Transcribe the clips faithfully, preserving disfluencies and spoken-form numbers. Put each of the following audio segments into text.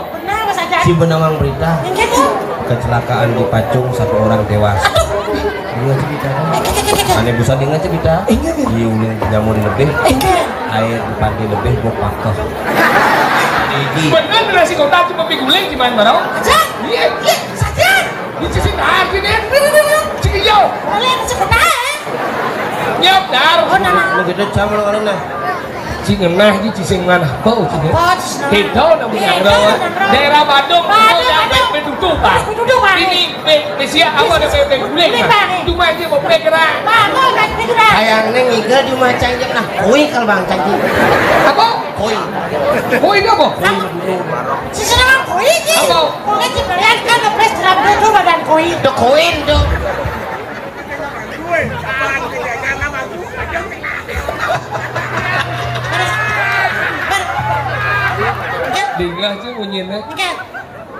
Benar, Mas Ajar. Si benawang berita. Inggih, Bu. Kecelakaan di Pacung, satu orang tewas. Aduh. Ingat cerita. Ane busa ingat cerita. Ingat, Bu. Di uling nyamur lebih. Ingat. Air di pantai lebih, bok pakeh. Iki. Bener, nasi kota cuma piguling gimana, Bro? Ajar. Iya. Iya, Sajar. Ini sih tahan gini. Cik hijau. Boleh, nasi kota, eh? Nyop, dar. Oh, nama. Begitu jam lo kali nah. Ci ngenah iki ci sing manah apa ci? Apa ci sing manah? Beda nang Beda Minangkabau. Nang Minangkabau. Daerah Badung, Badung, oh, ya, Badung. P P Dudu, Pak. P P Dudu, Pak. Ini P, P siap apa ada P P Guling, Guling, Pak. Pak. Cuma aja mau P gerak. Pak, mau kan P gerak. Kayangne ngiga di macang jek nah. Koi kalau Bang Cangki. Apa? Koi. Koi itu apa? Apa? Si seneng koi iki. Apa? Koi iki balian kan ngepres dalam itu badan koi. Itu koi itu. Dinglah sih bunyinya. Enggak.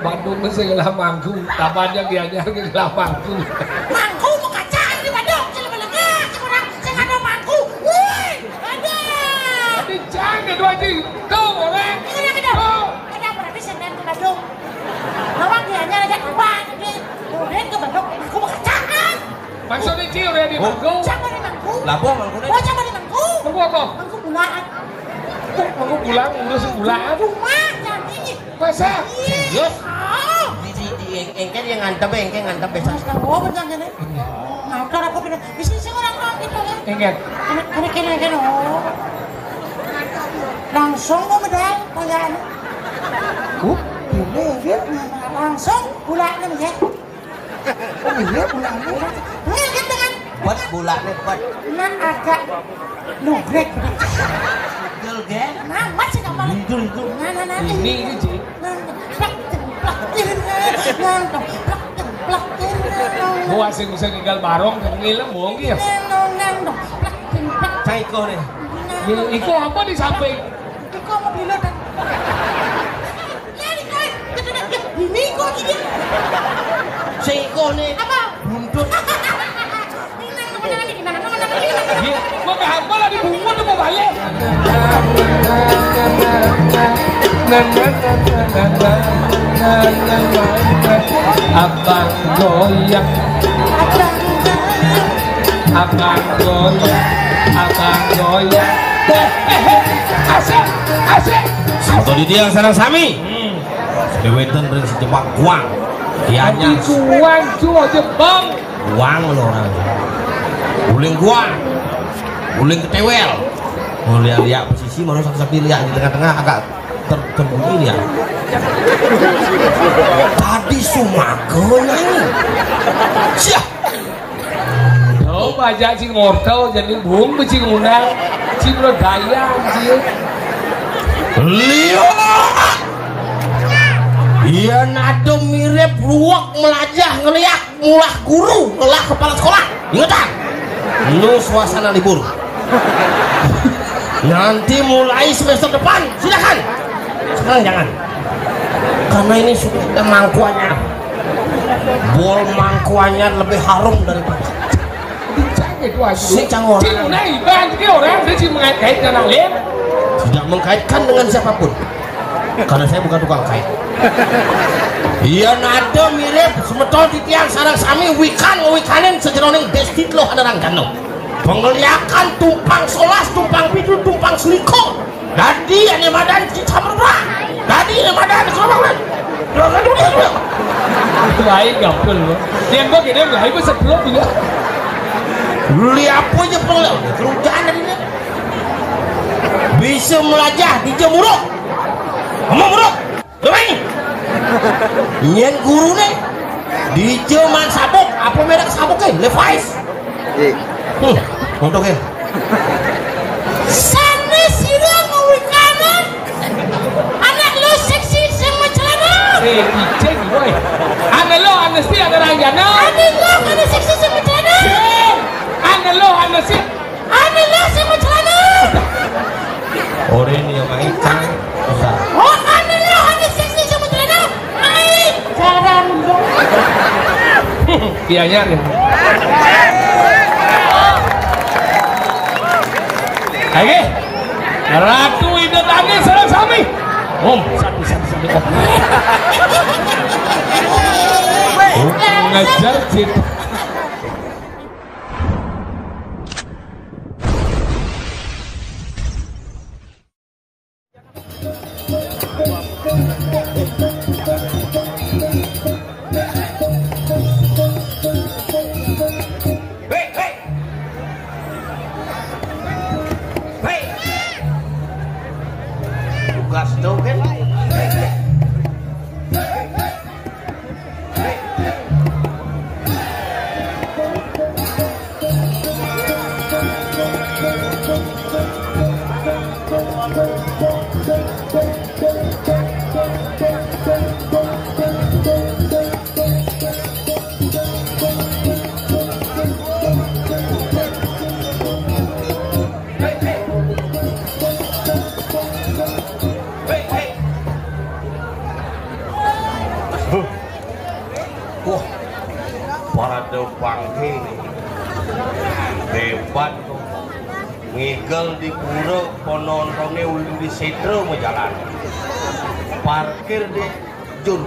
Bandung mesti ngelah mangku, tabannya Gianyar ngelah mangku. Mangku mau kacaan di Bandung, sing melengah, sing orang, sing ada mangku. Wih, ada. Tapi jangan dua ji, tuh, orang. Ini ada. Tuh. Ada berarti sing main ke Bandung. Lawan Gianyar aja kapan, ini. Udah ke Bandung, mangku mau kacaan. Maksudnya Ci udah di mangku. Siapa di mangku? Labuh mangku nih. Oh, siapa di mangku? Mangku apa? Mangku bulan. Mangku bulan, urus bulan. Rumah, jangan ini. Masa? Serius? Ah. Di, di, di, eng-, engke dia ngantep, engke ngantep besok. Oh, bener gini. Nah, kalau aku bilang, isi, isi orang-orang gitu ya. Engke. Karena, karena kena, kena, oh. Langsung mau medal, kayaknya. Uh, ini dia. Langsung, bulan ya. Oh iya, bulan. Ini gitu kan. Buat bulan nih, buat. Nah, agak nugrek. Betul, geng? Nah, masih gambar. Itu, itu. Nah, nah, nah. Ini, ini, Ci. Nah, plak, plak, plak, nah, plak, plak, plak, nah. Buat sing bisa tinggal barong, tengil, monggi ya. Nah, nah, nah, nah, plak, plak. Caiko nih. Nah. Ya, iko apa di samping? Iko mau pilot. Ya, di kau. Ini kok gini. Sing iko nih. Apa? Buntut. Iya, mau ke apa lagi bungut mau balik? Abang goyang. Abang goyang. Abang goyang. Eh, eh, eh, asik, asik. Semoga di dia sareng sami. Hmm. Dewetan ring sejemak guang. Dianyar. Guang, cuo Jepang. Guang lho orang. Guling guang. Guling ketewel. Mau lihat-lihat posisi, mau satu-satu lihat di tengah-tengah agak ter-, terbunyi dia. Tadi sumakeun. Siap. Tuh, bajak sing ngortel, jadi bung, besi ngundang, sing lo daya, sih. Lihat. Iya, nado mirip luwak melajah ngeliak mulah guru, ngelah kepala sekolah. Ingetan. Lu suasana libur. Nanti mulai semester depan, silakan. Sekarang jangan. Karena ini sudah mangkuannya. Bol mangkuannya lebih harum daripada. Cang itu aja. Si Cang orang. Cing Munai, Bang, ini orang, dia sih mengait-kait dengan lain. Tidak mengkaitkan dengan siapapun. Karena saya bukan tukang kait. Iya, nado mirip semeton titiang sareng sami wikan ngewikanin sajeroning desti teluh anerang gandum. Pengliakan tumpang solas, tumpang pitu, tumpang selikur. Dadi ane madan cicamrura. Dadi ane madan kerobangan. Lain gampil lo. Yang gua gini, lain gua sebelum juga. Lu lihat apa aja perlu. Kerujaan tadi nih. Bisa melajah di Jemuruk. Ngomong buruk. Lu main. Nyen guru nih. Di Jeman sabuk, apa merek sabuknya? Levi's. Iya. Hmm, untuk ya. Sanes sira ngawikanan. Anak lo seksi sing macelana. Eh, ijing, woi. Ane lo, ane si, ane ranjana. Ane lo, ane seksi sing macelana. Sing. Ane lo, ane si. Ane lo sing macelana. Ora ini ya, Mai. Cang. Bisa. Oh, ane lo, ane seksi sing macelana. Mai. Jarang dong. Iya, iya, nih. Ayo. Ratu Ida Tani sareng sami. Om, satu, satu, satu, om. Ngajar, Cit. Hei, hei. Hei. Tugas dong kan? Wah, para pangke hebat to. Ngigel di pura, penontonnya ulun di setro majalan. Parkir di jun.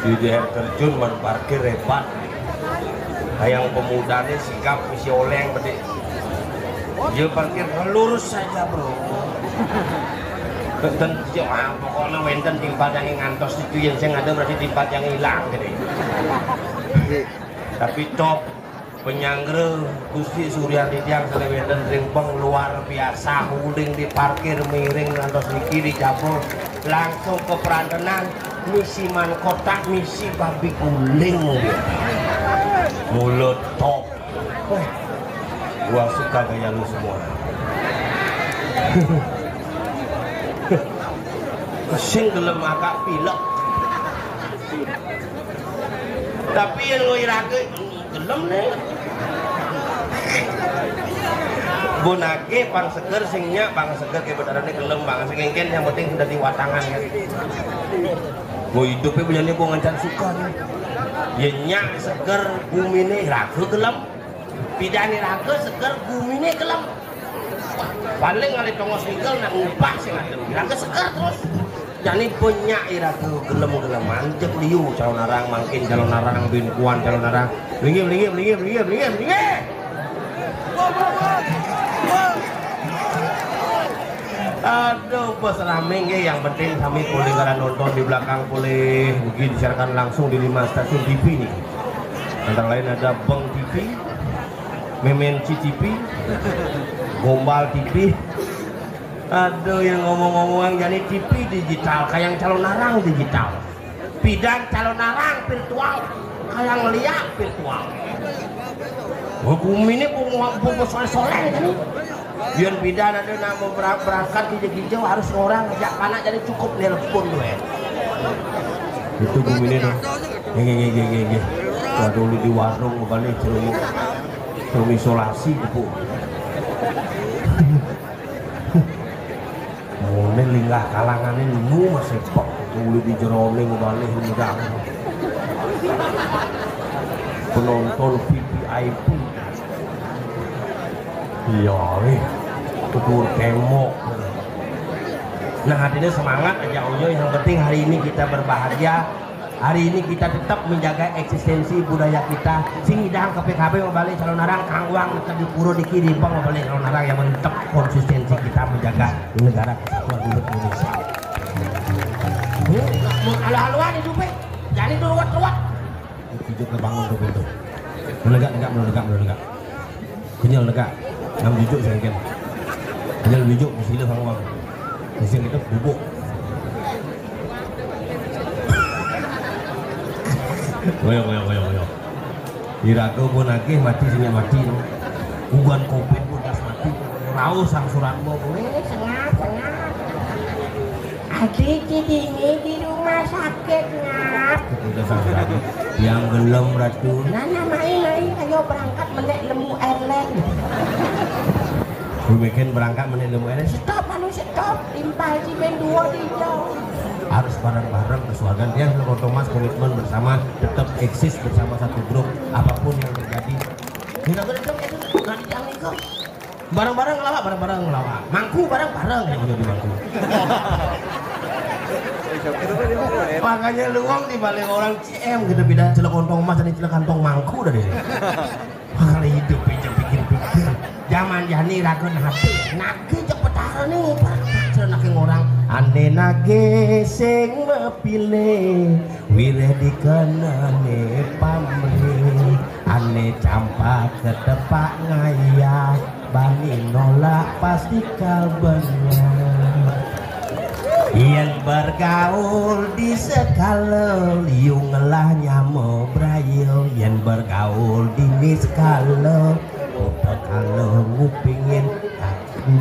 Di daerah terjun man parkir hebat. Yang pemudanya sigap misi oleng gede. Dia parkir lurus saja, bro. Ten, ya, ah, pokoknya wenten timpal yang ngantos itu yang saya ada berarti timpal yang hilang gede. Tapi top penyanggra Gusti Surya Titiang salebetan rimpeng luar biasa, uling di parkir miring ngantos niki di Jabul, langsung ke perantenan misi man kotak misi babi guling. Mulut top. Wah, gua suka gaya lu semua. Sing gelem agak pilek. Tapi yang lu irage gelem nih. Bonake pang seger sing nyak pang seger ke betarane gelem pang sing engken yang penting sudah di watangan kan. Gua hidupnya punya nih gua ngancan suka nih. Ya nyak seger bumine raga gelem. Pidane raga seger bumine gelem. Paling ngalih tongos nigel nak ngubah sing ada. Raga seger terus. Jani banyak ira tu gelem-geleman cek liu calon arang mangkin calon arang bin kuan calon arang. Linggih linggih linggih linggih linggih linggih. Aduh, bos rame nggih, yang penting kami boleh kalian nonton di belakang boleh mungkin disiarkan langsung di lima stasiun T V nih. Antara lain ada Beng T V, Memen C T V, Gombal T V. Aduh, yang ngomong-ngomong yang jadi T V digital, kayak yang calon arang digital. Bidan calon arang virtual, kayak ngeliat virtual. Wah, bumi ini bunga bunga soleh soleh ini. Biar bidan ada nak mau berangkat hijau-hijau harus orang ngajak anak jadi cukup nelpon gue. Itu bumi ini dong. Nggih nggih nggih nggih. Wah, dulu di warung balik cerumuk. Cerumuk isolasi gitu. Mone lingah kalangane nu masih pek dulu di jerone ngebalik udang. Penonton V V I P. Iya, weh. Tutur tembok. Nah, hatinya semangat aja Oyo. Yang penting hari ini kita berbahagia. Hari ini kita tetap menjaga eksistensi budaya kita. Sing idang K P K B mau balik calon arang, kangwang tetap di pura di kiri bang mau balik calon arang yang menetap konsistensi kita menjaga negara kesatuan Republik Indonesia. Ini mau halu-haluan hidupnya, jadi ruwet-ruwet. Hidup ke bangun tuh pintu. Menegak, negak, menegak, menegak. Kenyal negak. Nang jujuk sengken. Kenyal jujuk, sila sama bang. Sing itu bubuk. Koyo, koyo, koyo, koyo. Iraga pun akeh mati sing mati. Uban covid pun das mati. Raus angsuran mau. Weh, sengap, sengap. Adik ini di rumah sakit, Ngap. Udah sampai. Yang gelem, Ratu. Nah, nah, mai, mai, ayo berangkat menek lembu airline. Gue bikin berangkat menek lembu airline. Stop, anu, stop. Timpal si ben dua di jauh. Harus bareng-bareng kesuagan dia, Thomas, komitmen bersama, tetap eksis bersama satu grup, apapun yang terjadi. Kita berhitung itu, nanti yang itu. Bareng-bareng ngelawak, bareng-bareng ngelawak. Mangku bareng-bareng yang udah di mangku. Makanya luang di balik orang C M gitu, beda celek kantong emas dan celek kantong mangku dari. Kalau hidup aja pikir-pikir. Zaman jani ragun hati. Nage jek petara nih ngumpet. Celek nage orang. Ane nage sing mepile. Wireh dikenane pamrih. Ane campak ketepak ngayah. Bani nolak pasti kal bener. Yen bergaul di sekala, liu ngelah nyamo brayo. Yen bergaul di ni sekala, utek kala ngupingin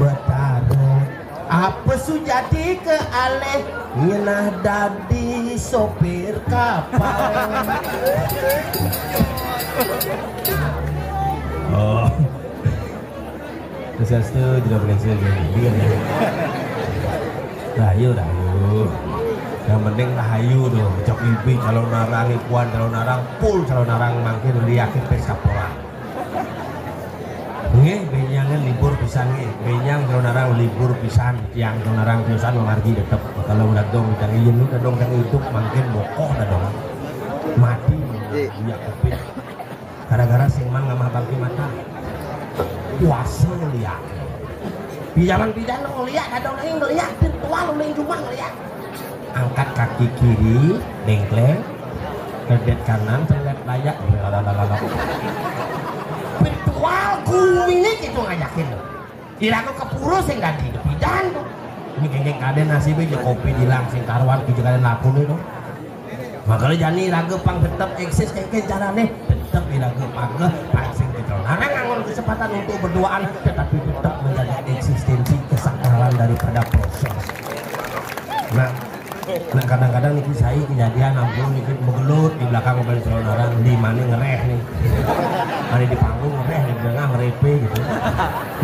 betara. Apa sujati ke alih ngenah dadi sopir kapal? Oh. Swastiastu, jero berhasil ya. Iya, ya. Rahayu, rahayu. Yang penting rahayu tuh. Cok ibi calon narang, ipuan calon narang, pul calon narang mangkin liakin pesta pora. Nggih, benyangan libur pisan nggih. Benyang calon narang libur pisan, tiang calon narang pisan mamargi tetep. Kalau udah dong, yang iyen udah dong, yang hidup mangkin bokoh dah dong. Mati, iya, covid. Gara-gara sing man ngamah bangki mata. Puasa ngeliat. Di zaman pidan lo ngeliat, ada orang yang ngeliat, virtual orang yang cuma ngeliat. Angkat kaki kiri, dengkleng, kedet kanan, telet layak. Virtual kumini gitu ngajakin lo. Iraga kepuru sing dadi depidan to. Ini kengkeng kaden nasibe je kopi dilang sing karuan kija kaden lakune to. Makanya jani iraga pang tetep eksis kengkeng carane, tetep iraga pageh pang sing kecelonangan ngangon kesempatan untuk berduaan, tetapi tetap menjaga eksistensi kesakralan daripada proses. Nah, nah, kadang-kadang niki saya kejadian ampun niki begelut di belakang mobil saudara, di mana ngereh nih. Ada di panggung ngereh, di tengah ngerepe gitu.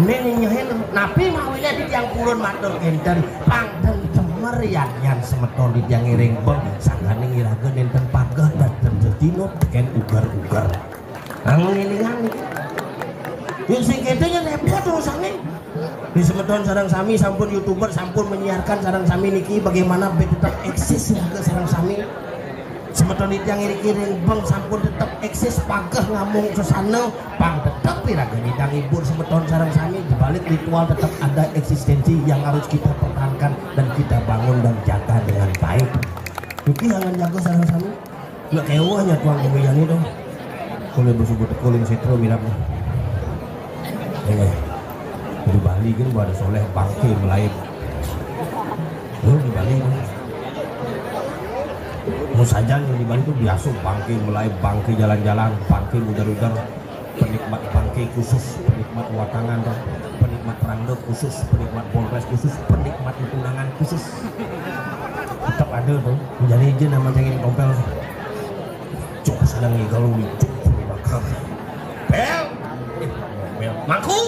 Nih, nih, nyehin, napi mawine di tiang purun matur enten, pang ten cemer yan, yan semeton di tiang ngiring beng, sangkane ngiraga nenten pageh dan ten sedino teken uger-uger. Nah, ngelingan niki. Yang sing kete nya repot urusane. Di semeton sareng sami sampun youtuber, sampun menyiarkan sareng sami niki bagaimana ben tetap eksis raga sareng sami. Semeton titiang ngiring-ngiring beng sampun tetap eksis pageh ngamung sesana, pang tetep iraga nyidang hibur semeton sareng sami di balik ritual tetap ada eksistensi yang harus kita pertahankan dan kita bangun dan jaga dengan baik. Niki angan jaga sareng sami. Nak kewah nya tuang kemiyane to. Kule besubuh tekuling setro mirap. Eh, di Bali kan ada soleh bangke melaib. Oh, di Bali kan. Mau saja yang di Bali itu biasa bangke melaib, bangke jalan-jalan, bangke mudar-udar. Penikmat bangke khusus, penikmat watangan, penikmat rangda khusus, penikmat bolres khusus, penikmat tunangan khusus. Tetap ada tuh. Jadi aja nama cengin tompel. Cuk sedang ngigal uli, cuk bakal. Pel, pel, mangku.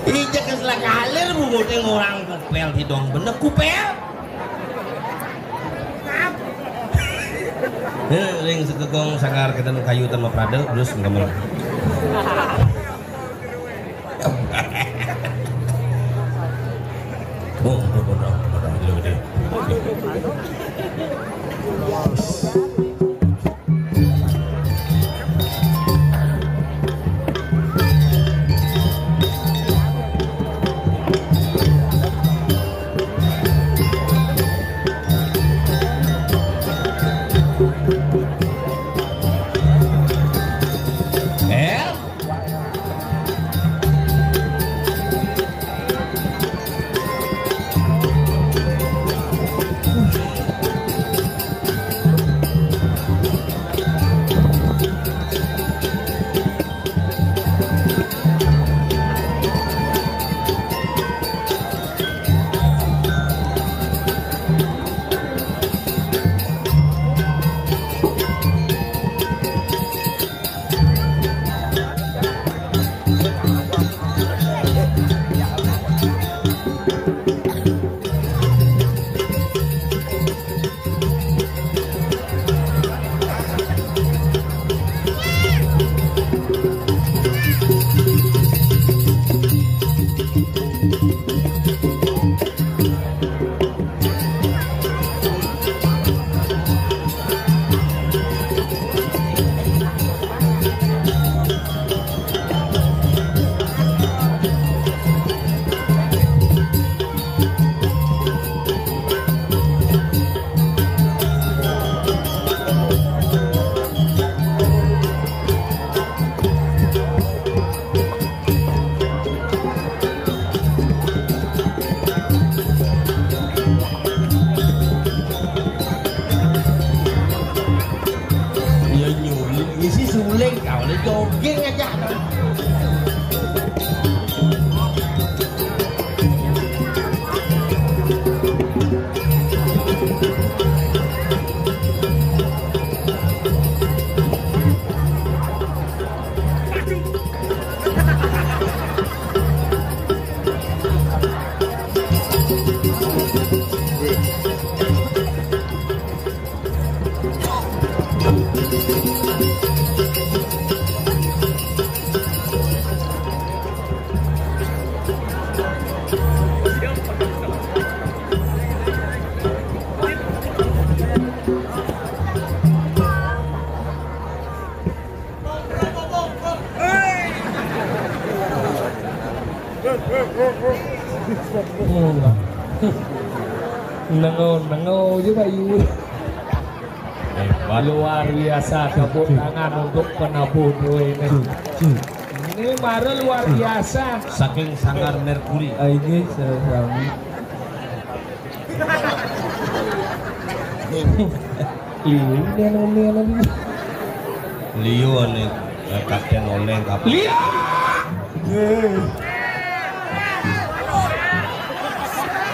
Ijek keselak alir bunguting orang kupel hidung benek kupel. Eh, ring sekekong sagar kita kayu tanpa prada terus ngemen. Oh, bodoh, bodoh, bodoh, bodoh. Hmm. Nengo, nengo je bayu. Hebat. Luar biasa, tepuk tangan untuk penabuh duit ini. Ini baru luar biasa. Saking sangar Merkuri. Ah, ini sami. Ini anu, ini anu. Liu ane, eh, Kapten Oleng, Kapten. Liu.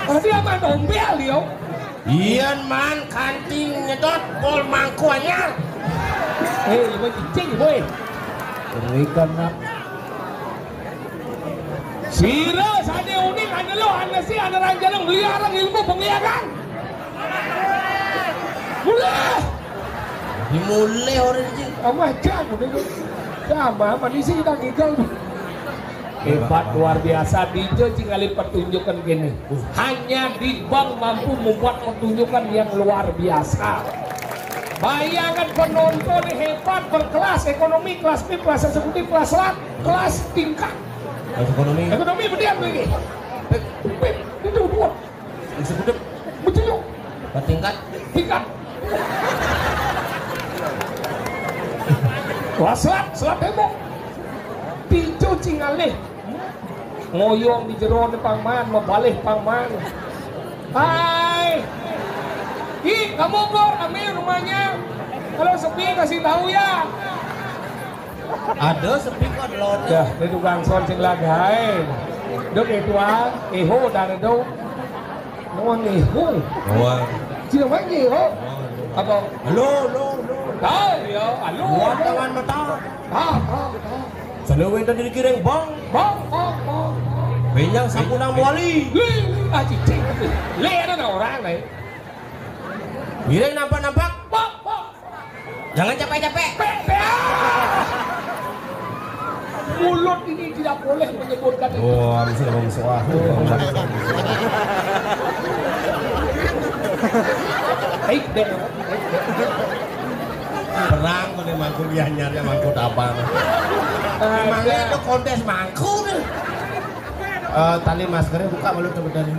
Tadi apa tombel, Liu? Iyan man kanting nyedot bol mangku anyar. Eh, ibu cicing, boy. Berikan nak. Sira sane uning ane lo, ane si, ane ranjaleng, beli arang ilmu pengliaran. Mulai. Dimulai orang ini. Sama aja, udah tu. Sama, sama di sini tak gagal. Hebat, luar biasa. Dija cing ngalih pertunjukan gini. Hanya Dibang mampu membuat pertunjukan yang luar biasa. Bayangkan, penonton hebat, berkelas, ekonomi kelas B, kelas eksekutif, kelas selat, kelas tingkat. Kelas ekonomi. Ekonomi berdiam lagi. Pip, pip, itu buat. Eksekutif. Betul. Bertingkat. Tingkat. Wah, selat, selat tembok. Dija cing ngalih. Ngoyong di jero ne pangman, mabalih pangman. Hai. Ki, kamu, Bor, ambil rumahnya. Kalau sepi, kasih tahu ya. Ada sepi kok, ada lawannya. Dah, ini tukang son sing lagae. Dok, itu ah, iho dan itu. Nuwun ihu. Nuwun. Cina main ihu. Apa? Halo, halo, halo. Tahu ya, halo. Wartawan mata. Ah, ah, ah. Sana wenten di kiring, Bang. Bang, bang, bang. Benjang sampun wali. Li, li, ah, cicing. Li, ada orang lain. Miring nampak-nampak. Bang, bang. Jangan capek-capek. Pe-, pe-, ah! Mulut ini tidak boleh menyebutkan itu. Oh, bisa bangsa. Baik deh. Perang kau ni mangkuk, dia nyari mangkuk apa? Emangnya ada kontes mangkuk ni? Eh, tali maskernya buka malu teman-teman.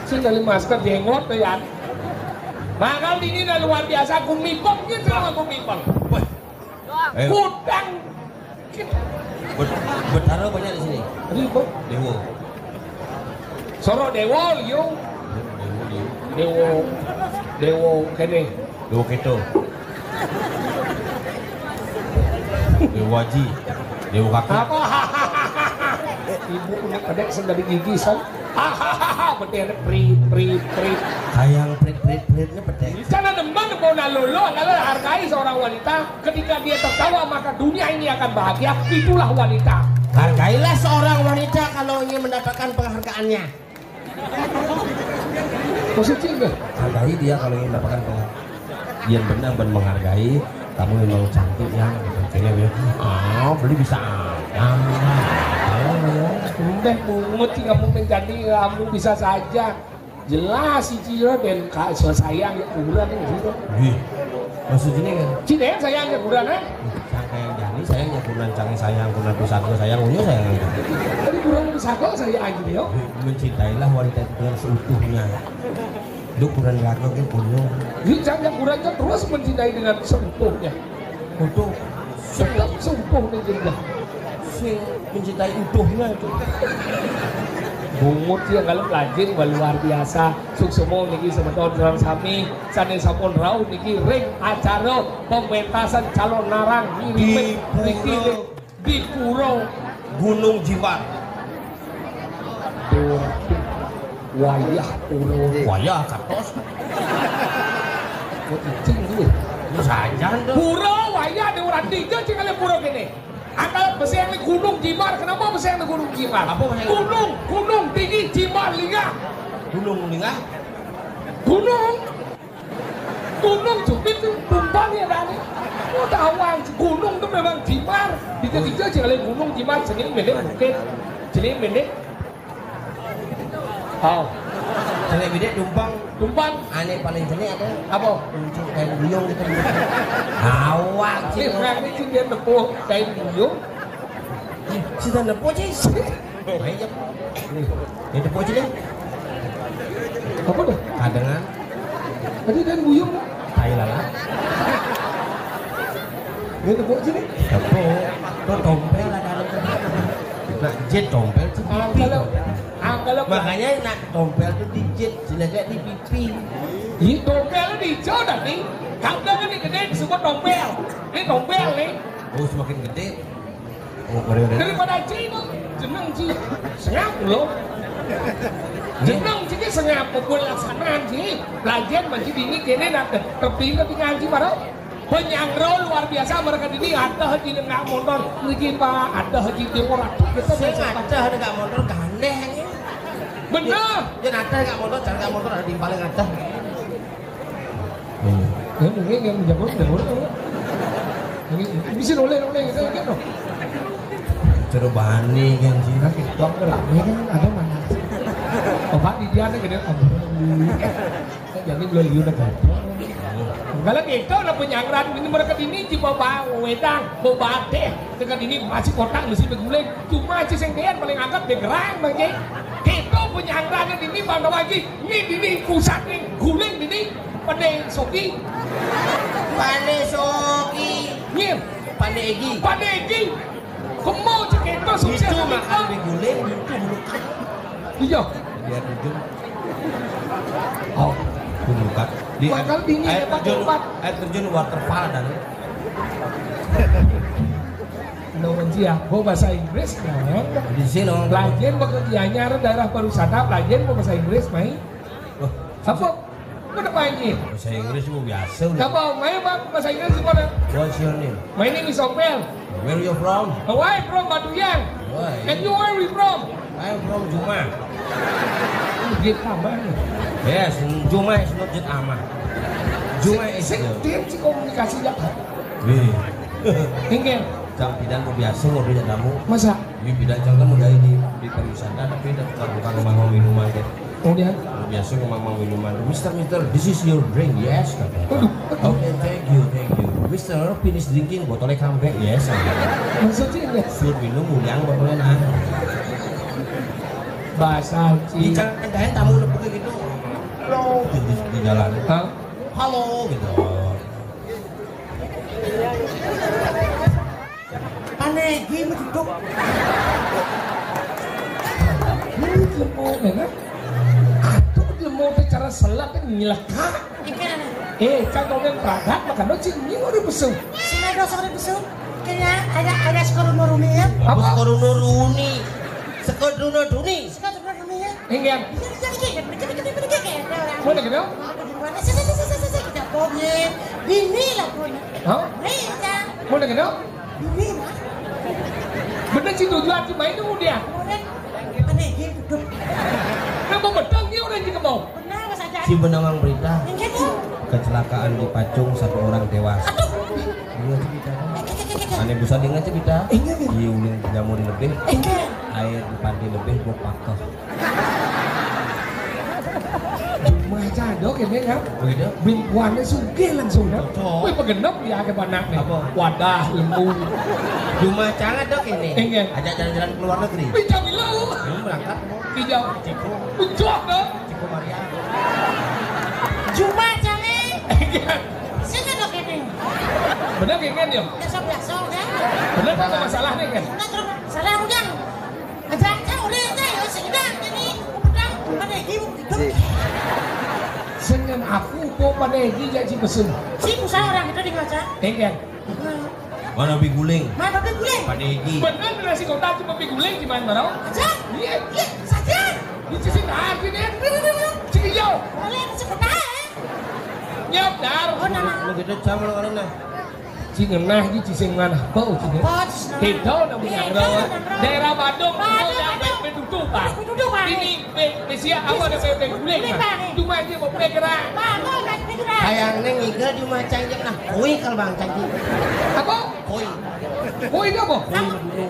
Sing tali masker jenggot tu, ya. Bakal ini dah luar biasa, gumipeng je sama gumipeng. Wah. Eh. Kudang. Bet-, Betara banyak di sini. Ribut. Dewa. Sorok Dewa, yo. Dewa, Dewa. Dewa, Dewa, kene. Dewa Keto. Dewa Ji. Dewa Kaki. Apa? Ibu punya kedek sing dari gigi, son. Betul, prit, prit, prit. Sayang prit, prit, pritnya betul. Di sana demen mau nalolo, kalau hargai seorang wanita, ketika dia tertawa, maka dunia ini akan bahagia. Itulah wanita. Hargailah seorang wanita kalau ingin mendapatkan penghargaannya. Positif deh. Hargai dia kalau ingin mendapatkan penghargaan. Yang benar ben menghargai, kamu memang cantik ya. Kayaknya dia, ah, beli bisa aja. Udah bungut sih kamu menjadi, kamu bisa saja. Jelas si Ciro dan Kak so sayang ya kuburan ini gitu. Wih, maksudnya kan? Cina yang sayang ya kuburan, eh? Sangka yang jani, sayang ya kuburan, cang sayang, kuburan pusaka, sayang, unyu sayang. Tadi kurang pusaka saya aja, yo. Mencintailah wanita itu dengan seutuhnya. Lu kuburan raga ke kuno. Ini cang yang kuburan kan terus mencintai dengan seutuhnya. Utuh. Tetap seutuh nih dia. Sing mencintai utuhnya itu. Bungut ya kalau pelajin wah luar biasa. Suksema niki semeton sareng sami sane sampun rauh niki ring acara pementasan calon narang. Di niki Pura. Di Pura Gunung Jimbar. Wayah Pura. Wayah katos. Kok cicing dulu. Lu sajan tuh. Pura wayah di orang tiga cing kali pura gini. Angkal beseng di Gunung Jimbar. Kenapa beseng di Gunung Jimbar? Apa beseng? Gunung, gunung tinggi Jimbar Lingah. Gunung Lingah? Gunung. Gunung Jukit tuh tumpang ya tadi. Mau tahu gunung tuh memang Jimbar. Bisa-bisa sih kali gunung Jimbar sini milik bukit. Sini milik. Oh. Sini milik tumpang. Tumpang. Ane paling sini ada. Apa? Unjuk kain buyung gitu. Awak sih. Ini berarti sih dia nepuh kain buyung. Sida nepuh sih. Ayo. Ini tepuk sini. Apa tuh? Kadengan. Tadi dan buyung. Tai lalat. Ini tepuk sini. Tepuk. Tuh tompel ada. Nak jit tompel tuh pipi. Angkala, angkala. Makanya nak tompel tuh dijit, jelek di pipi. Ini tompel dijit tadi. Kamu kan ini gede disebut tompel. Ini tompel nih. Oh, semakin gede. Oh, gede, gede. Daripada Ci itu, jeneng Ci. Sengap lho. Iya. Jeneng Ci ki sengap, pokoknya laksanaan Ci. Lagian masih dini kene nak tepi ke tinggal Ci baru. Penyangro luar biasa mereka dini ada Ci nggak motor. Niki Pak, ada Ci di ora. Kita sing ada nggak motor gandeng. Bener. Ya ada nggak motor, jangan nggak motor ada di paling ada. Iya. Ya, mungkin yang jago, jago tuh. Ini bisa noleh, noleh, gitu, gitu. Coba bani yang sih. Kan TikTok tuh rame kan, ada mana? Obat di dia ada gede, aduh. Jadi belum liu negara. Kalau gitu, ada penyangran, ini mereka ini di bawah wedang, bawah batik. Tekan ini masih kotak, masih berguling. Cuma Ci sing paling angkat, dia gerang, Bang Ci. Kita penyangran ini, Bang Dawang Ci. Ini dini pusat nih, guling dini, Pane Soki. Pane Soki. Nyir. Pane Egi. Pane Egi. Kemo cek itu sukses. Itu makan diguling, itu bulu. Iya. Dia tujuh. Oh, bulu. Di bakal air, dingin air terjun, air terjun waterfall dan no menji ya, gua bahasa Inggris kan. Di sini dong. Pelajaran bakal dianyar daerah pariwisata, pelajaran gua bahasa Inggris, mai. Wah, apa? Mana panji? Bahasa Inggris gua biasa udah. Apa? Main apa? Bahasa Inggris gimana? What's your name? My name is Ompel. Where you from? Oh, I from Baduyang. Why? And you where we from? I'm from Juma. Gitu mana? Yes, Juma is not just Ama. Juma is sing dia si komunikasi ya. Wih. Inggih. Cang pidan gua biasa ngobrol tamu. Masa? Ini pidan cang kan udah ini di pariwisata tapi udah tukar-tukar rumah minuman deh. Kemudian? Biasa ngomong minuman. "Mister, mister, this is your drink, yes," kata. Waduh. "Oke, thank you, thank you. Mister, finish drinking, botolnya kampek, yes." Maksudnya enggak? Suruh minum, ulang botolnya nah. Bahasa Cina. Ikan kain tamu udah pakai gitu. Halo, gitu di jalan. Hah? Halo, gitu. Panegi mah duduk. Ini lemo, ya kan? Aduh, lemo teh cara selak kan nyelekak. Ikan. Eh, kan komen pragat, makan lo cing, ini mau dipesu. Sini ada sore pesu. Kayaknya ada, ada sekolah nuruni ya. Apa? Sekolah nuruni. Sekolah nuruni. Sekolah nuruni ya. Enggak. Mana gitu? Bini lah pun. Hah? Mana gitu? Bini lah. Bener sih tujuan si bayi itu dia. Mana gitu? Kenapa betul dia orang juga mau? Benar saja. Si benawang berita. Enggak tuh. Kecelakaan di Pacung, satu orang tewas. Aduh. Dengar cerita. Aneh bisa dengar cerita. Enggak gitu. Iya, udah jamur lebih. Enggak. Air di pantai lebih, gua pakeh. Cuma aja dok ini ya. Begitu. Bingkuannya sugih langsung ya. Cocok. Wih, pegenep ya ke panaknya. Apa? Wadah, lembu. Cuma cangat dok ini. Enggak. Ajak jalan-jalan ke luar negeri. Bisa bilang. Hmm, berangkat. Tidak. Ciko. Bencok dok. Ciko Maria. Cuma cangat. Enggak. Sini dok ini. Bener enggak ya? Biasa-biasa kan. Bener apa masalahnya kan? Enggak terus salah udah. Aja, aja, udah, aja, ya, sing dah, ini, udah, pada ibu, gitu. Senyum aku, kok pada iki ya, Ci Pesum. Si usaha orang itu di ngaca. Enggak. Mana biguling? Mana biguling? Pada iki. Bener, nasi kota cuma biguling, gimana, Bro? Aja. Iya. Iya, saja. Di sisi dah, gini. Cik hijau. Boleh, nasi kota, eh. Nyap, dar. Oh, nama. Lu gitu, jam lu, Rin, nah. Ci ngenah iki ci sing manah apa ci? Apa ci? Beda nang Beda Nyangro. Nang Nyangro. Daerah Badung, Badung, Badung. Badung. Badung, Badung. Ini be-, besi apa ada bebek guling, Pak? Pak. Cuma aja mau bergerak. Pak, mau nggak bergerak? Kayak neng iga di macam je nah. Koi kalau bang cantik. Apa? Koi. Koi itu apa? Koi dulu.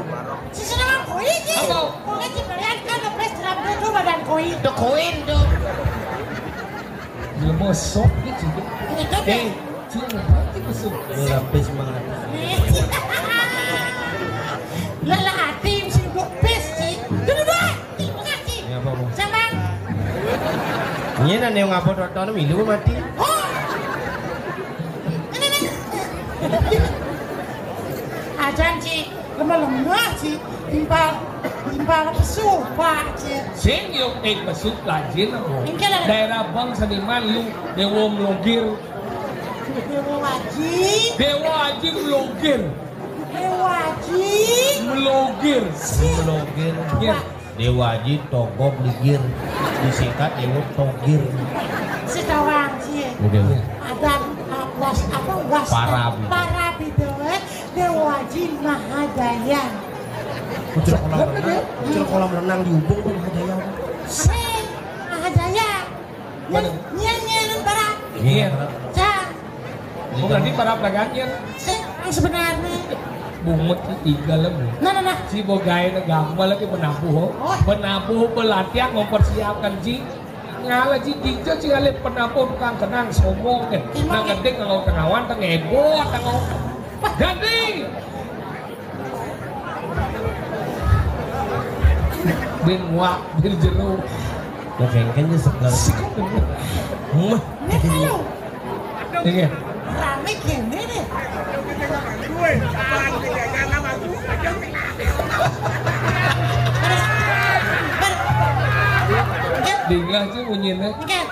Si senang koi ji. Apa? Koi ji kalian kan ngepres dalam itu badan koi. The coin tuh. Jelema sok gitu. Ini kan Eh, Cing, apa sih besok? Lu lapis banget. Lelah hati mesti duduk pes, Cing. Duduk, duduk. Terima kasih. Ya, apa, Bang? Sa, Nyén ané ngabot otoné milu mati. Ajan, Ci, lemah-lemah, Ci. Timpal, timpal pesu, Pak, Ci. Sing yo, eh, pesu lajin apa? Engké lah. Daerah Bang Seniman lu, Déwa Mlogir. Déwa Aji. Déwa Aji Mlogir. Déwa Aji. Mlogir. Mlogir. Iya. Déwa Aji Togog Ligir. Disingkat Déwa Togir. Sing tawang, Ci. Udah. Ada, ah, was, apa, was, Parabi. Parabi déwé, Déwa Aji Mahadaya. Kucur kolam renang, kucur kolam renang di Ubung tuh Mahadaya. Sing, Mahadaya. Nyén, nyén, nyén, para. Nyén. Cang. Oh, berarti para pelaganya. Sing, sebenarnya. Bungut tiga lemu. Nah, nah, nah. Si bogaé gampang lagi penabuh. Oh. Penabuh pelatihan mempersiapkan, Ci. Ngalah, Ci, dija, Ci, ngalih penabuh tukang kenang sombong, kan. Emang. Nang gedé kalau tengawan, tengebo, tengok. Ganti. Bin muak, bin jero. Lah, kéngkén seger. Mah. Ini kalau. Iya. Rame gini nih. Dinglah, Ci, bunyiné. Oke.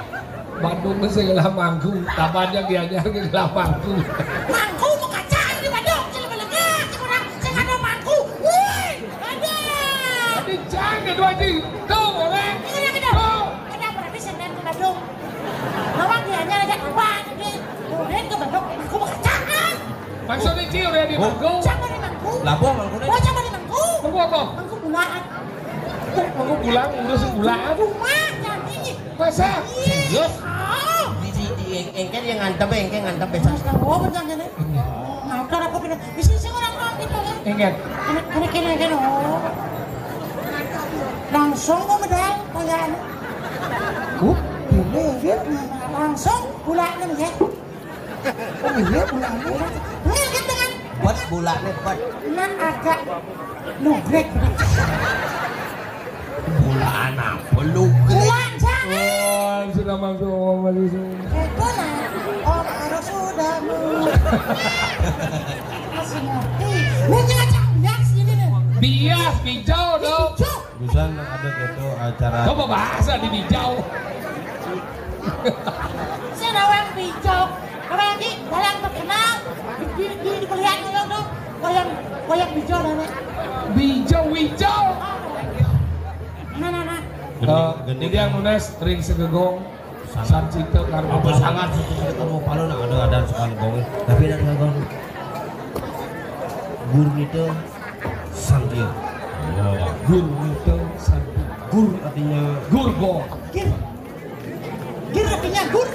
Bandung mesti ngelah mangku, tabannya Gianyar ngelah mangku. Mangku mau kacang di Bandung, jadi menengah, kurang, saya ada mangku. Wih, ada. Tapi jangan gitu, Haji. Tuh, boleh. Ini ada. Tuh. Ada berarti Senin ke Bandung. Mama Gianyar aja apa? Jadi, kemudian ke Bandung, aku mau kacang. Maksudnya, Ci, udah di mangku. Siapa di mangku? Labuh mangku nih. Oh, siapa di mangku? Mangku apa? Mangku bulaan. Mangku bulaan, urus bulaan. Rumah, jangan ini. Masa? Serius? Di, di, di, eng-, engké yang ngantep, engké ngantep, besan. Mas, oh, bener, bener. Nah, kalau aku bilang, bisa sih orang-orang gitu, ya. Engké. Anak, anak ini, kan, oh. Langsung mau medal, kayaknya. Uh, ini, dia. Nah, langsung, bulan enam, ya. Oh, iya, bulan enam. Ini, gitu, kan. Buat bulan enam, buat. Nah, agak nugrek. Bulan apa lu? Bulan jangan. Oh, sudah masuk, oh, masih sini. Itu lah. Oh, harus sudah, Bu. Masih ngerti. Lu jangan bias gini nih. Bias, bijau, dong. Bijau. Busan ada gitu acara. Coba bahasa di bijau. Saya nawang bijau. Apa lagi? Dalang terkenal. Di, di, di, di pelian dulu, dong. Wayang, wayang bijau, nenek. Bijau, wijau. Nah, nah, nah. Eh, jadi yang nunas ring segegong, sancita karma. Apa sangat sancita karma palo nak ada, ada sekarang gong. Tapi ada sekarang gong. Gurnita santia. Ya, gurnita santia. Gur artinya gur gong. Gir. Gir artinya gur.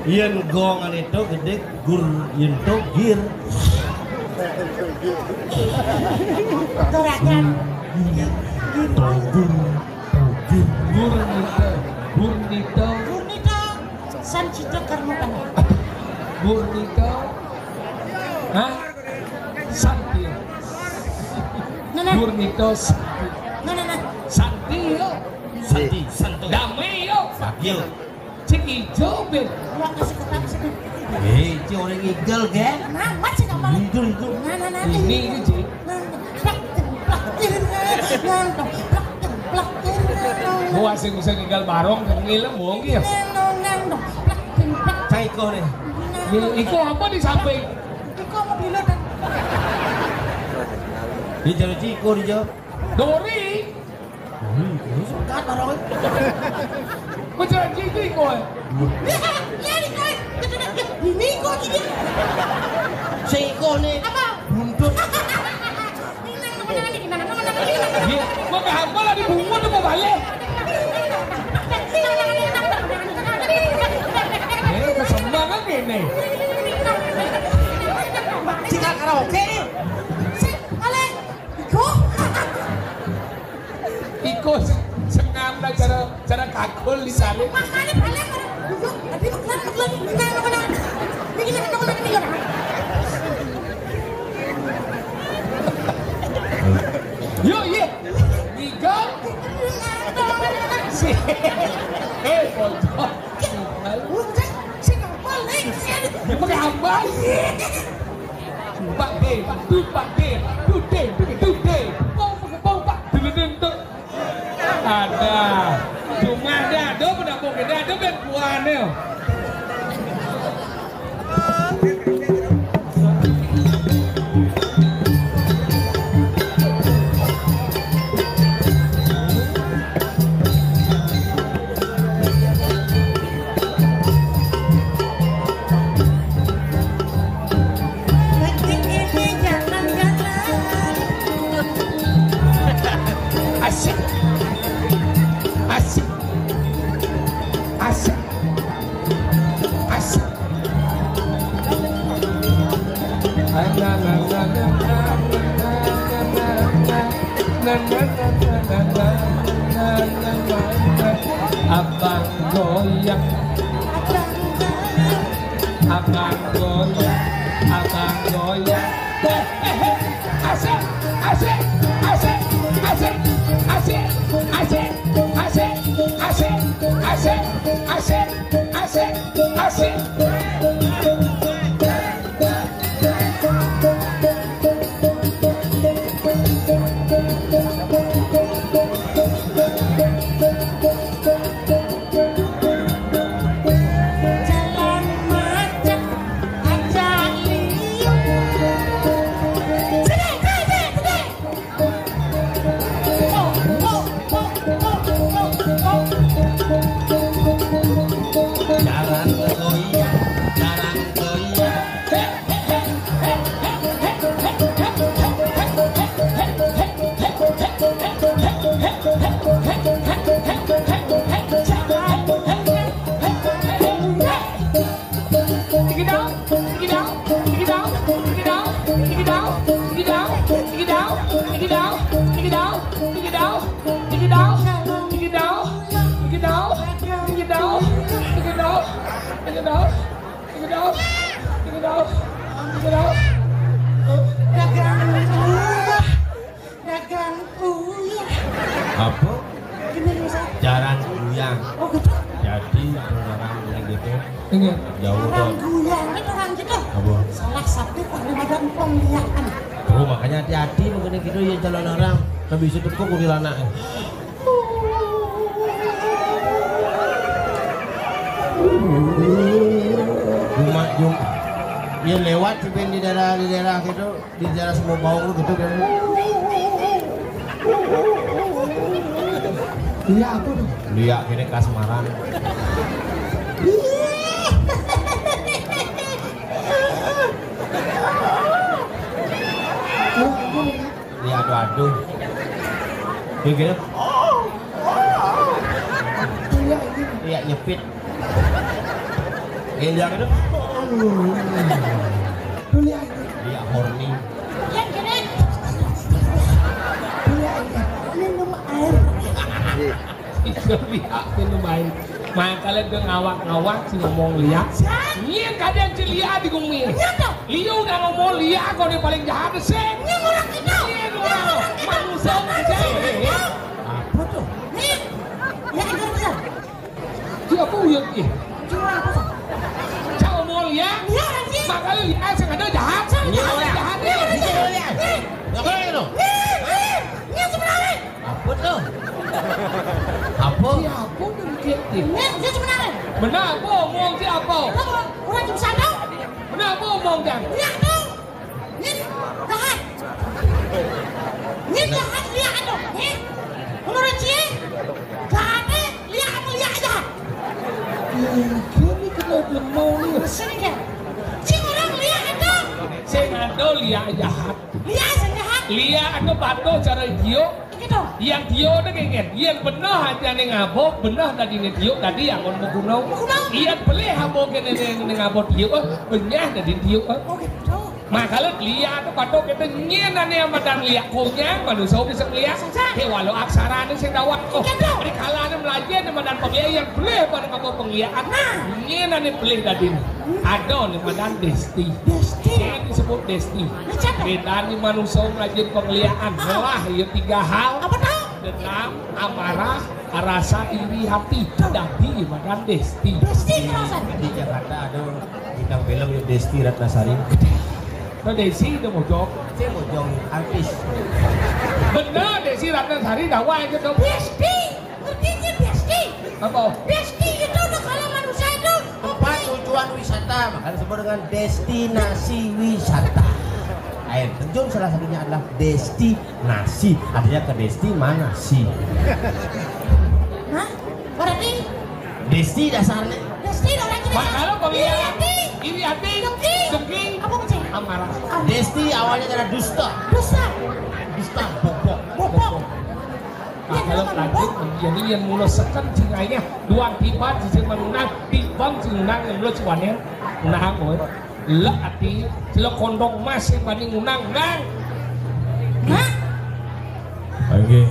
Yén gongan itu gedé, gur yén to gir. Gerakan. Gir. Gir. Gurnita, Gurnita. Gurnita, sancita karma palo. Gurnita. Hah? Santi. Nah, nah. Gurnita Santi. Nah, nah, nah. Santi, yo. Santi, santo. Damai, yo. Bagil. Cik ijo, Bil. Wah, kasih ketang sih. Eh, ci orang ngigel, gé. Nah, masih gambar. Itu, itu. Nah, nah, nah. Ini, ini, Ci. Nah, nah. Plak, plak, plak, plak, plak. Gua sing bisa ngigel barong, ngilem, wong, ya. Nah, nah, nah, nah. Plak, plak. Cai iko nih. Nah. Iko apa di samping? Iko mau pilot, dah. Di jalur Ciko dijawab. Dori. Dori, terus? Kat barang. Kok janji iki kowe? Iya, iya, di kowe. Ini kok gini. Sing iko nih. Apa? Buntut. Ini nang temen lagi, gimana? Temen lagi, gimana? Iya, kok ke hafal lagi bungut apa balik? Eh, kesembangan ini. Cika karaoke. Sik, balik. Iko. Iko se-, sengam lah cara, cara kakul di sana. Makanya balik, balik. Yuk, tadi magelan, magelan, magelan, magelan. Ini kita magelan, magelan, magelan. Yuk, iya. Tiga. Eh, pojok. Udah, sing apa lagi? Ya, pakai apa? Pak D, Pak D, Pak D, Pak D, Pak D. Pong, pong, pong, Pak. Dulu tuh. Ada. Cuma ada, ada pendampung kita, ada ben kuane. Asik. Asik. Asik. Asik. Abang goyang, abang goyang, abang goyang. Eh, eh, eh. Asik, asik, asik, asik, asik, asik, asik, asik, asik, asik, asik, asik, asik, asik, asik. Jalan macet, aja liu. Sini, sini, sini, sini. Jalan goyang, jalan goyang. Dagang uyah. Dagang uyah. Apa? Gini, Mas. Jaran uyang. Oh, gitu. Jadi, orang bilang gitu. Iya. Jauh. Orang tuh. Uyah, ini orang gitu. Apa? Salah satu panggilan pembiakan. Oh, makanya hati-hati mungkin gitu ya, calon orang. Kan bisa tekuk kuntilanak. Cuma, cuma, ya lewat sih, Ben, di daerah, di daerah gitu, di daerah Semua Baung gitu kan. Iya, apa tuh? Liak ini kasmaran. Iya, apa? Iya, aduh, aduh. Dia gini. Iya, iya. Iya, nyepit. Iya, dia gini. Iya, iya. Iya, horny. Iya, iya. Minum air. Itu dia minum air. Makanya dia ngawak-ngawak si ngomong liak. Nyien kadang si liak di gumi. Nyata. Liu udah ngomong liak, kau ni paling jahat sih. Nyien orang kita. Nyien orang manusia aja. Apa tuh? Nih. Ya, ada dia. Dia apa uyut ih? Cuma apa tuh? Cak ngomong liak. Iya, anjing. Makanya liak sing ada jahat. Nyien orang jahat. Nyien orang jahat. Nyien. Apa itu? Nyien, nyien. Nyien sebenarnya. Apa tuh? Apa? Siapa tuh mikir? Nyien, nyien sebenarnya. Benar apa omong siapa? Tahu, orang jam satu. Benar apa omong, Jang? Iya, tuh. Nyien jahat. Nyien jahat, liak atuh. Nyien. Menurut cie, jahatnya liak atau liak jahat? Ih, dia ni kena lemah ni. Sini dia. Cing orang liak atuh. Sing atuh liak jahat. Liak sing jahat. Liak atuh patuh cara ijo. Gitu. Yang dia udah kayak gini. Yang benar aja nih ngabo, benar tadi nih dia, tadi yang mau guna. Mau guna. Yang beli habo kene nih ngabo dia, oh, benyah tadi dia, oh. Oh, gitu. Makanya liak atuh patuh kita nyien ane madan liak konyang, manusia bisa ngeliak. Saja. He, walau aksarane sing dawat. Oh, iya, dong. Rikala ane melajen madan pengliak yang beli pada kamu pengliakan. Nah. Nyien ane beli tadi. Ada nih madan desti. Desti. Nyien disebut desti. Nah, siapa? Bedane manusia melajen pengliakan. Ah. Ngelah ya tiga hal. Apa tuh? Dendam, amarah, Rasa iri hati dadi makan Desti. Desti ngerasa. Di Jakarta ada bintang film ya, Desti Ratnasari. Nah, Desi itu mojok. Saya mojok artis. Bener, Desi Ratnasari dawa aja dong. Desti, ngerti sih Desti? Apa? Desti itu negara manusia itu. Tempat tujuan wisata, makanya disebut dengan destinasi wisata. Air terjun salah satunya adalah destinasi. Artinya ke desti mana sih? Hah? Berarti Desti dasarnya. Desti orang kita. Makanya kau lihat. Iri hati. Iri hati. Dengki. Dengki. Apa macam? Amarah. Desti awalnya adalah dusta. Dusta. Dusta, bobok. Bobok. Nah, kalau lanjut, jadi yang mula seken cingainya, duang tiban sisi menunang, tiban sing unang yang mula ciwanen, unang, boy. Lek ati, celek kondong emas sing paling unang, unang. Hah? Oke.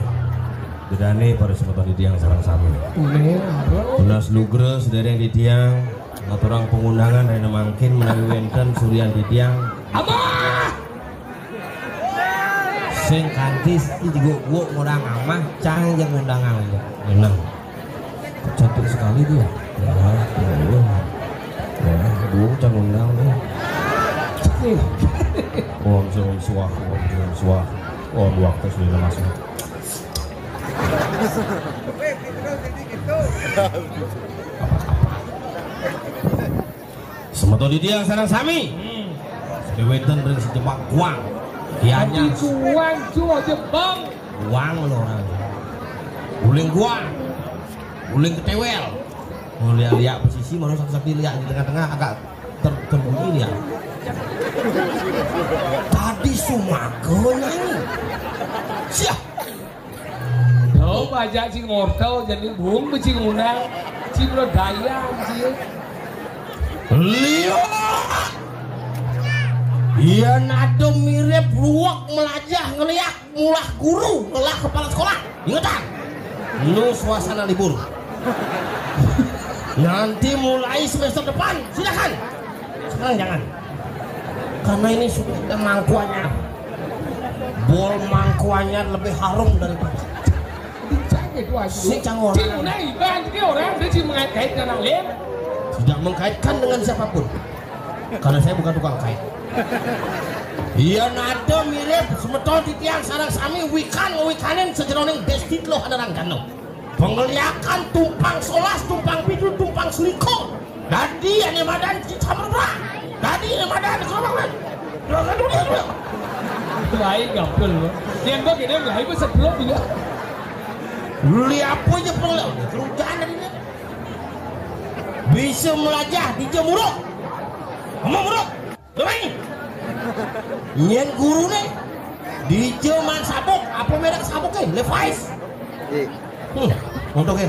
Bedane para semeton titiang sareng sami. Amin. Tunas lugra sedereng titiang ngaturang pengundangan rena mangkin menawi wenten surian titiang. Abah! Sing kanti iki juga gua ngundang amah, cang yang ngundang amah. Enak. Cantik sekali dia. Ya, ya, ya. Ya, gua cang ngundang dia. Om Sing Om Suah, Om Sing Om Suah. Om waktu sudah masuk. Semeton titiang sareng sami. Hmm. Sing wenten ring sejemak kuang. Kianya. Kuang, jua jebang. Kuang lho orang. Guling kuang. Guling ketewel. Mau liak-liak pesisi, mau satu-satu liak di tengah-tengah agak ter terbunyi dia. Tadi sumakeun nyanyi. Siah. Tahu aja si ngortel jadi bung beci ngundang si daya sih. Liu. Iya nado mirip luwak melajah ngeliak mulah guru ngelah kepala sekolah. Ingetan. Lu suasana libur. Nanti mulai semester depan, silakan. Sekarang jangan. Karena ini sudah ada mangkuannya. Bol mangkuannya lebih harum daripada. Dicek itu aja. Si cangor. Cing, nah, iban, ini orang, dia cing mengait-kait dengan lain. Tidak mengkaitkan dengan siapapun. Karena saya bukan tukang kait. Iya nado mirip semeton titiang sareng sami wikan ngewikanin sejeroning desti teluh ada rangkano. Pengliakan tumpang solas, tumpang pitu, tumpang selikur. Dadi ane madan cicamrebra. Dadi ane madan kerobangan. Lain gampil. Yang gua gede, lain gua sebelum juga. Beli apa aja perlu? Kerujaan tadinya. Bisa melajah di Jemuruk. Ngomong Muruk. Lu main. Nyen guru nih. Di zaman sabuk, apa merek sabuknya? Levi's. Hmm, untukin.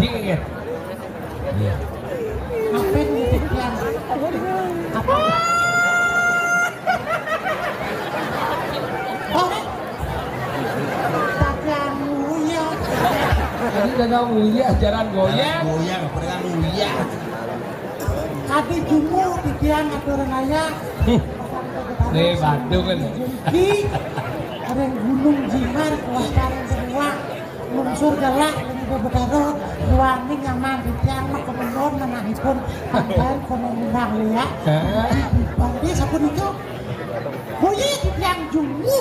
Dingin. Iya. Ngapain ngintip yang apa? Oh, dagang uya. Jadi dagang uya, jalan goyang. Goyang, apa dengan uya? Kadi jumbo titiang atur raya. Nih, Bandung kan. Di ring Gunung Jimar, Kuasaran Kedua. Lungsur galak, ini Betara, ruangin nyaman, titiang mah kemendon, menahipun, anggain kono menang ya. Heeh. Bang, dia sapunika. Boye titiang jumbo.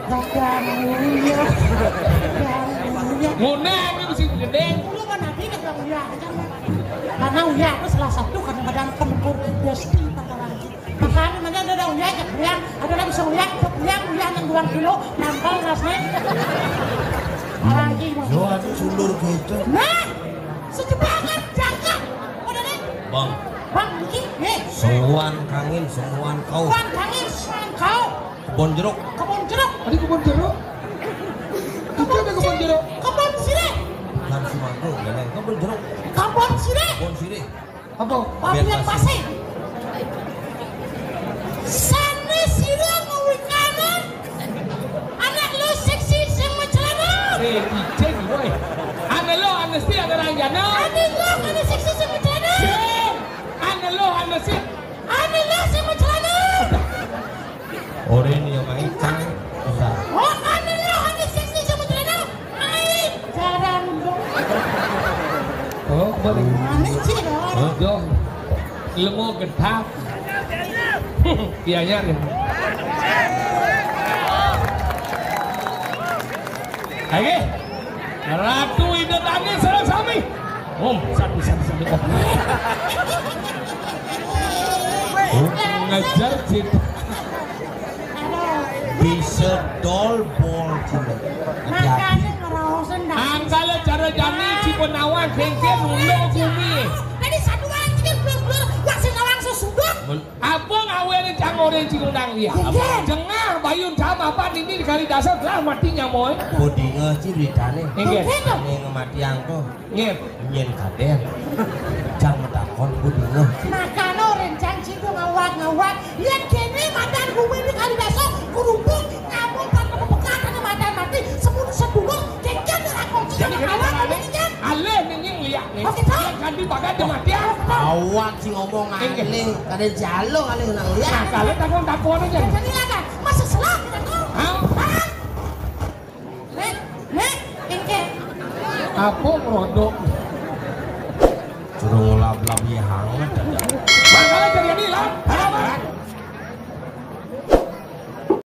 Dagang uya. Dagang uya. Ngundang ini mesti gedeng. Lu kan nanti dagang uya aja, Mak. Karena uya itu salah satu kadang-kadang tempur desti pada lagi. Makanya mana ada daun uya, aja bilang, ada lagi bisa uya, bisa bilang uya yang dua kilo, nambal rasanya. Lagi, Mak. Yo, aku sulur gitu. Nah, sejebakan jangka. Udah deh. Bang. Bang, iki, nih. Semuan kangin, semuan kau. Bang, kangin, semuan kau. Kebon jeruk. Kebon jeruk. Tadi kebon jeruk. Itu ada kebon jeruk. Kebon sirih. Bukan Sumantro, Beleng. Kebon jeruk. Kebon sirih. Kebon sirih. Apa? Pabrian pasir. Sane sira ngawikanen anak lo seksi sing macelana. Eh, ijin, woi. Ane lo, ane si, ane ranjana. Ane lo, ane seksi sing macelana. Sing. Ane lo, ane si. Ane lo sing macelana. Ora ini ya, Mai. Cang. Enggak. Oh, anu ya, anu seksi sama celana. Ai, jarang dong. Oh, boleh. Anu sih, dong. Yo. Ilmu gedap. Iya, iya, iya. Oke. Ratu Ida Tani, salam sami. Om, satu, satu, satu. Om. Oh, ngajar, Cit. Bisa dol bol, Cit. Makanya ngeraosan dah. Angkala cara jani, Cipenawan, Kengken, Ulo, Gumi. Tadi satu orang, Cit, belum, belum. Wah, sing nawang sesudah. Apa ngawene cang ora cing undang liya? Iya. Jengah bayun jam apa ini di kali dasar lah mati nyamoy. Bodinga ci beritane. Inggih. Ane ngemati angko. Nggih. Nyen kaden. Jang metakon bodinga. Makane ora cang cing ngawat-ngawat. Yen kene madan kuwi di kali dasar kerupuk ngamuk kan kepekat ana madan mati sepuluh sedulur kengken ora kunci. Jadi kene ala carane ini kan. Alih ning liya ning. Oke, Pak. Yen ganti bakat mati. Awak sing ngomong alih, kadang jalo alih nang liya. Nah, kalau takon takon aja. Jadi ya kan, masih selak kita tuh. Hah? Hah? Nek, nek, engke. Apa produk?